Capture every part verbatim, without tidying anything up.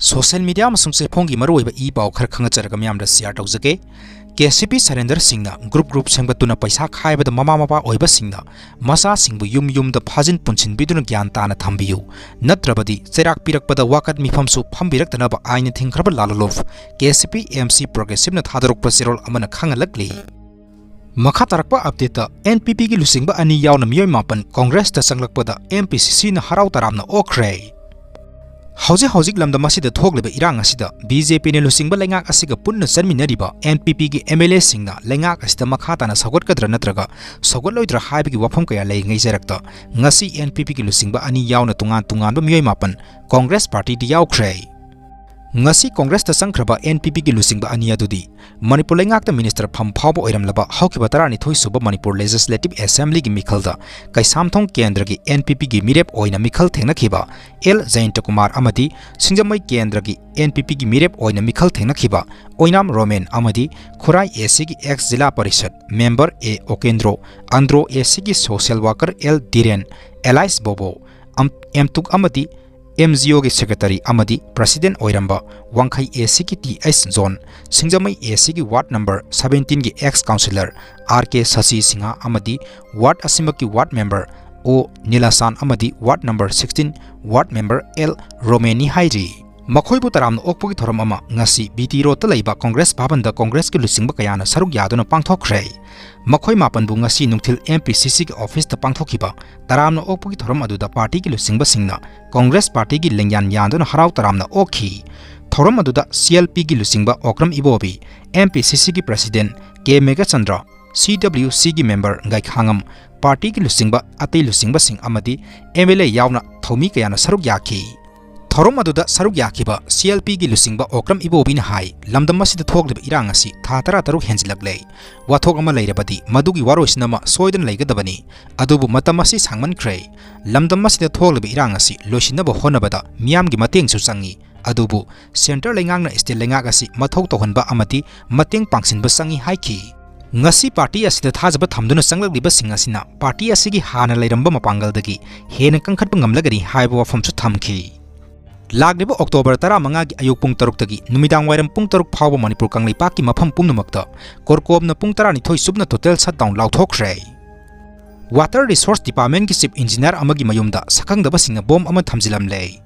Social media ꯑꯃꯁꯨꯡ ꯆꯦꯐꯣꯡꯒꯤ ꯃꯔꯨꯑꯣꯏꯕ E ꯄꯥꯎ ꯈꯔ ꯈꯪꯍꯟꯖꯔꯒ ꯃꯤꯌꯥꯝꯗ share ꯇꯧꯖꯒꯦ꯫ KCP surrender ꯁꯤꯡꯅ group group ꯁꯦꯝꯒꯠꯇꯨꯅ ꯄꯩꯁꯥ ꯈꯥꯏꯕꯗ ꯃꯃꯥ ꯃꯄꯥ ꯑꯣꯏꯕꯁꯤꯡꯅ ꯃꯆꯥꯁꯤꯡꯕꯨ ꯌꯨꯝ ꯌꯨꯝꯗ ꯐꯥꯖꯤꯟ ꯄꯨꯟꯁꯤꯟꯕꯤꯗꯨꯅ ꯒ꯭ꯌꯥꯟ ꯇꯥꯅ ꯊꯝꯕꯤꯌꯨ, ꯅꯠꯇ꯭ꯔꯕꯗꯤ ꯆꯩꯔꯥꯛ ꯄꯤꯔꯛꯄꯗ ꯋꯥꯀꯠ ꯃꯤꯐꯝꯁꯨ ꯐꯝꯕꯤꯔꯛꯇꯅꯕ ꯑꯥꯏꯟꯅ ꯊꯤꯡꯈ꯭ꯔꯕ ꯂꯥꯂꯣꯂꯣꯐ KCP MC Progressive ꯅ ꯊꯥꯗꯣꯔꯛꯄ ꯆꯦꯔꯣꯜ ꯑꯃꯅ ꯈꯪꯍꯜꯂꯛꯂꯤ꯫ ꯃꯈꯥ ꯇꯥꯔꯛꯄ update ꯇ NPP ꯒꯤ ꯂꯨꯆꯤꯡꯕ ꯑꯅꯤ ꯌꯥꯎꯅ ꯃꯤꯑꯣꯏ ꯃꯥꯄꯟ Congress ꯇ ꯆꯪꯂꯛꯄꯗ MPCC ꯅ ꯍꯔꯥꯎ ꯇꯔꯥꯝꯅ ꯑꯣꯛꯈ꯭ꯔꯦ꯫ ꯍꯧꯖꯤꯛ ꯍꯧꯖꯤꯛ ꯂꯝꯗꯝ ꯑꯁꯤꯗ ꯊꯣꯛꯂꯤꯕ ꯏꯔꯥꯡ ꯑꯁꯤꯗ BJP ꯅ ꯂꯨꯆꯤꯡꯕ ꯂꯩꯉꯥꯛ ꯑꯁꯤꯒ ꯄꯨꯟꯅ ꯆꯠꯃꯤꯟꯅꯔꯤꯕ NPP ꯒꯤ MLA ꯁꯤꯡꯅ ꯂꯩꯉꯥꯛ ꯑꯁꯤꯗ ꯃꯈꯥ ꯇꯥꯅ ꯁꯧꯒꯠꯀꯗ꯭ꯔꯥ ꯅꯠꯇ꯭ꯔꯒ ꯁꯧꯒꯠꯂꯣꯏꯗ꯭ꯔꯥ ꯍꯥꯏꯕꯒꯤ ꯋꯥꯐꯝ ꯀꯌꯥ ꯂꯩꯔꯤꯉꯩ ꯆꯩꯔꯛꯇ ꯉꯁꯤ NPP ꯒꯤ ꯂꯨꯆꯤꯡꯕ ꯑꯅꯤ ꯌꯥꯎꯅ ꯇꯣꯉꯥꯟ ꯇꯣꯉꯥꯟꯕ ꯃꯤꯑꯣꯏ ꯃꯥꯄꯟ Congress party ꯗ ꯌꯥꯎꯈ꯭ꯔꯦ꯫ ꯉꯁꯤ Congress ꯇ ꯆꯪꯈ꯭ꯔꯕ NPP ꯒꯤ ꯂꯨꯆꯤꯡꯕ ꯑꯅꯤ ꯑꯗꯨꯗꯤ ꯃꯅꯤꯄꯨꯔ ꯂꯩꯉꯥꯛꯇ minister ꯐꯝ ꯐꯥꯎꯕ ꯑꯣꯏꯔꯝꯂꯕ ꯍꯧꯈꯤꯕ ꯇꯔꯥꯅꯤꯊꯣꯏ ꯁꯨꯕ ꯃꯅꯤꯄꯨꯔ Legislative Assembly ꯒꯤ ꯃꯤꯈꯜꯗ ꯀꯩꯁꯥꯝꯊꯣꯡ ꯀꯦꯟꯗ꯭ꯔꯒꯤ NPP ꯒꯤ ꯃꯤꯔꯦꯞ ꯑꯣꯏꯅ ꯃꯤꯈꯜ ꯊꯦꯡꯅꯈꯤꯕ ꯑꯦꯜ ꯖꯌꯟꯇꯀꯨꯃꯥꯔ ꯑꯃꯗꯤ ꯁꯤꯡꯖꯃꯩ ꯀꯦꯟꯗ꯭ꯔꯒꯤ NPP ꯒꯤ ꯃꯤꯔꯦꯞ ꯑꯣꯏꯅ ꯃꯤꯈꯜ ꯊꯦꯡꯅꯈꯤꯕ ꯑꯣꯏꯅꯥꯝ ꯔꯣꯃꯦꯟ ꯑꯃꯗꯤ ꯈꯨꯔꯥꯏ AC ꯒꯤ ex ꯖꯤꯂꯥ ꯄꯔꯤꯁꯠ member ꯑꯦ ꯑꯣꯀꯦꯟꯗ꯭ꯔꯣ, ꯑꯟꯗ꯭ꯔꯣ AC ꯒꯤ social worker ꯑꯦꯜ ꯙꯤꯔꯦꯟ, ꯑꯦꯂꯥꯏꯁ ꯕꯣꯕꯣ, ꯑꯝ-, ꯑꯦꯝꯇꯨꯛ ꯑꯃꯗꯤ MGO ꯒꯤ secretary ꯑꯃꯗꯤ president ꯑꯣꯏꯔꯝꯕ ꯋꯥꯡꯈꯩ AC ꯒꯤ ꯇꯤ ꯑꯩꯆ ꯖꯣꯟ, ꯁꯤꯡꯖꯃꯩ AC ꯒꯤ ward number seventeen ꯒꯤ ex councillor R K Sashi Singh ꯑꯃꯗꯤ ward ꯑꯁꯤꯃꯛꯀꯤ ward member ꯑꯣ ꯅꯤꯂꯥꯁꯥꯟ ꯑꯃꯗꯤ ward number sixteen ward member L Romeni ꯍꯥꯏꯔꯤ꯫ ꯃꯈꯣꯏꯕꯨ ꯇꯔꯥꯝꯅ ꯑꯣꯛꯄꯒꯤ ꯊꯧꯔꯝ ꯑꯃ ꯉꯁꯤ BT Road ꯇ ꯂꯩꯕ Congress ꯚꯕꯟꯗ Congress ꯀꯤ ꯂꯨꯆꯤꯡꯕ ꯀꯌꯥꯅ ꯁꯔꯨꯛ ꯌꯥꯗꯨꯅ ꯄꯥꯡꯊꯣꯛꯈ꯭ꯔꯦ꯫ ꯃꯈꯣꯏ ꯃꯥꯄꯟꯕꯨ ꯉꯁꯤ ꯅꯨꯡꯊꯤꯜ MPCC ꯒꯤ office ꯇ ꯄꯥꯡꯊꯣꯛꯈꯤꯕ ꯇꯔꯥꯝꯅ ꯑꯣꯛꯄꯒꯤ ꯊꯧꯔꯝ ꯑꯗꯨꯗ party ꯒꯤ ꯂꯨꯆꯤꯡꯕꯁꯤꯡꯅ Congress party ꯒꯤ ꯂꯦꯡꯌꯥꯟ ꯌꯥꯟꯗꯨꯅ ꯍꯔꯥꯎ ꯇꯔꯥꯝꯅ ꯑꯣꯛꯈꯤ꯫ ꯊꯧꯔꯝ ꯑꯗꯨꯗ CLP ꯒꯤ ꯂꯨꯆꯤꯡꯕ ꯑꯣꯀ꯭ꯔꯝ ꯏꯕꯣꯕꯤ, MPCC ꯒꯤ president ꯀꯦ ꯃꯦꯘꯆꯟꯗ꯭ꯔ, CWC ꯒꯤ member ꯒꯥꯏꯈꯥꯉꯝ, party ꯒꯤ ꯂꯨꯆꯤꯡꯕ, ꯑꯇꯩ ꯂꯨꯆꯤꯡꯕꯁꯤꯡ ꯑꯃꯗꯤ MLA ꯌꯥꯎꯅ ꯊꯧꯃꯤ ꯀꯌꯥꯅ ꯁꯔꯨꯛ ꯌꯥꯈꯤ꯫ ꯊꯧꯔꯝ ꯑꯗꯨꯗ ꯁꯔꯨꯛ ꯌꯥꯈꯤꯕ CLP ꯒꯤ ꯂꯨꯆꯤꯡꯕ ꯑꯣꯀ꯭ꯔꯝ ꯏꯕꯣꯕꯤꯅ ꯍꯥꯏ, ꯂꯝꯗꯝ ꯑꯁꯤꯗ ꯊꯣꯛꯂꯤꯕ ꯏꯔꯥꯡ ꯑꯁꯤ ꯊꯥ ꯇꯔꯥꯇꯔꯨꯛ ꯍꯦꯟꯖꯤꯜꯂꯛꯂꯦ꯫ ꯋꯥꯊꯣꯛ ꯑꯃ ꯂꯩꯔꯕꯗꯤ ꯃꯗꯨꯒꯤ ꯋꯥꯔꯣꯏꯁꯤꯟ ꯑꯃ ꯁꯣꯏꯗꯅ ꯂꯩꯒꯗꯕꯅꯤ꯫ ꯑꯗꯨꯕꯨ ꯃꯇꯝ ꯑꯁꯤ ꯁꯥꯡꯃꯟꯈ꯭ꯔꯦ꯫ ꯂꯝꯗꯝ ꯑꯁꯤꯗ ꯊꯣꯛꯂꯤꯕ ꯏꯔꯥꯡ ꯑꯁꯤ ꯂꯣꯏꯁꯤꯟꯅꯕ ꯍꯣꯠꯅꯕꯗ ꯃꯤꯌꯥꯝꯒꯤ ꯃꯇꯦꯡꯁꯨ ꯆꯪꯏ꯫ ꯑꯗꯨꯕꯨ centre ꯂꯩꯉꯥꯛꯅ state ꯂꯩꯉꯥꯛ ꯑꯁꯤ ꯃꯊꯧ ꯇꯧꯍꯟꯕ ꯑꯃꯗꯤ ꯃꯇꯦꯡ ꯄꯥꯡꯁꯤꯟꯕ ꯆꯪꯏ ꯍꯥꯏꯈꯤ꯫ ꯉꯁꯤ party ꯑꯁꯤꯗ ꯊꯥꯖꯕ ꯊꯝꯗꯨꯅ ꯆꯪꯂꯛꯂꯤꯕꯁꯤꯡ ꯑꯁꯤꯅ party ꯑꯁꯤꯒꯤ ꯍꯥꯟꯅ ꯂꯩꯔꯝꯕ ꯃꯄꯥꯡꯒꯜꯗꯒꯤ ꯍꯦꯟꯅ ꯀꯟꯈꯠꯄ ꯉꯝꯂꯒꯅꯤ ꯍꯥꯏꯕ ꯋꯥꯐꯝꯁꯨ ꯊꯝꯈꯤ꯫ ꯂꯥꯛꯂꯤꯕ ꯑꯣꯛꯇꯣꯕꯔ ꯇꯔꯥꯃꯉꯥꯒꯤ ꯑꯌꯨꯛ ꯄꯨꯡ ꯇꯔꯨꯛꯇꯒꯤ ꯅꯨꯃꯤꯗꯥꯡ ꯋꯥꯏꯔꯝ ꯄꯨꯡ ꯇꯔꯨꯛ ꯐꯥꯎꯕ ꯃꯅꯤꯄꯨꯔ ꯀꯪꯂꯩꯄꯥꯛꯀꯤ ꯃꯐꯝ ꯄꯨꯝꯅꯃꯛꯇ ꯀꯣꯔꯀꯣꯝꯅ ꯄꯨꯡ ꯇꯔꯥꯅꯤꯊꯣꯏ ꯆꯨꯞꯅ total shutdown ꯂꯥꯎꯊꯣꯛꯈ꯭ꯔꯦ꯫ Water Resource Departmentꯀꯤ Chief Engineer ꯑꯃꯒꯤ ꯃꯌꯨꯝꯗ ꯁꯛꯈꯪꯗꯕꯁꯤꯡꯅ ꯕꯣꯝ ꯑꯃ ꯊꯝꯖꯤꯜꯂꯝꯂꯦ꯫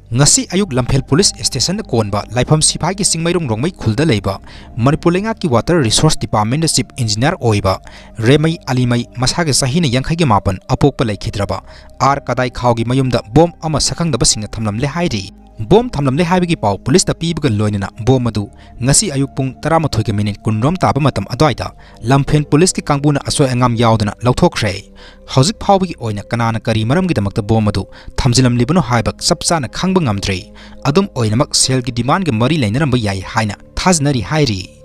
ꯉꯁꯤ ꯑꯌꯨꯛ ꯂꯝꯐꯦꯜ ꯄꯨꯂꯤꯁ ꯁ꯭ꯇꯦꯁꯟꯗ ꯀꯣꯟꯕ ꯂꯥꯏꯐꯝ ꯁꯤꯐꯥꯏꯒꯤ ꯆꯤꯡꯃꯩꯔꯣꯡ ꯔꯣꯡꯃꯩ ꯈꯨꯜꯗ ꯂꯩꯕ ꯃꯅꯤꯄꯨꯔ ꯂꯩꯉꯥꯛꯀꯤ Water Resource Departmentꯇ Chief Engineer ꯑꯣꯏꯕ ꯔꯦꯃꯩ ꯑꯂꯤꯃꯩ, ꯃꯁꯥꯒꯤ ꯆꯍꯤꯅ ꯌꯥꯡꯈꯩꯒ ꯃꯥꯄꯟ, ꯑꯄꯣꯛꯄ ꯂꯩꯈꯤꯗ꯭ꯔꯕ ꯑꯥꯔ ꯀꯗꯥꯏ ꯈꯥꯎꯒꯤ ꯃꯌꯨꯝꯗ ꯕꯣꯝ ꯑꯃ ꯁꯛꯈꯪꯗꯕꯁꯤꯡꯅ ꯊꯝꯂꯝꯂꯦ ꯍꯥꯏꯔꯤ꯫ ꯕꯣꯝ ꯊꯝꯂꯝꯂꯦ ꯍꯥꯏꯕꯒꯤ ꯄꯥꯎ ꯄꯨꯂꯤꯁꯇ ꯄꯤꯕꯒ ꯂꯣꯏꯅꯅ ꯕꯣꯝ ꯑꯗꯨ ꯉꯁꯤ ꯑꯌꯨꯛ ꯄꯨꯡ ꯇꯔꯥꯃꯥꯊꯣꯏꯒ minute ꯀꯨꯟꯔꯣꯝ ꯇꯥꯕ ꯃꯇꯝ ꯑꯗꯨꯋꯥꯏꯗ ꯂꯝꯐꯦꯜ ꯄꯨꯂꯤꯁꯀꯤ ꯀꯥꯡꯕꯨꯅ ꯑꯁꯣꯏ ꯑꯉꯥꯝ ꯌꯥꯎꯗꯅ ꯂꯧꯊꯣꯛꯈ꯭ꯔꯦ꯫ ꯍꯧꯖꯤꯛ ꯐꯥꯎꯕꯒꯤ ꯑꯣꯏꯅ ꯀꯅꯥꯅ ꯀꯔꯤ ꯃꯔꯝꯒꯤꯗꯃꯛꯇ ꯕꯣꯝ ꯑꯗꯨ ꯊꯝꯖꯤꯜꯂꯝꯂꯤꯕꯅꯣ ꯍꯥꯏꯕ ꯆꯞ ꯆꯥꯅ ꯈꯪꯕ ꯉꯝꯗ꯭ꯔꯤ꯫ ꯑꯗꯨꯝ ꯑꯣꯏꯅꯃꯛ ꯁꯦꯜꯒꯤ demandꯒ ꯃꯔꯤ ꯂꯩꯅꯔꯝꯕ ꯌꯥꯏ ꯍꯥꯏꯅ ꯊꯥꯖꯅꯔꯤ ꯍꯥꯏꯔꯤ꯫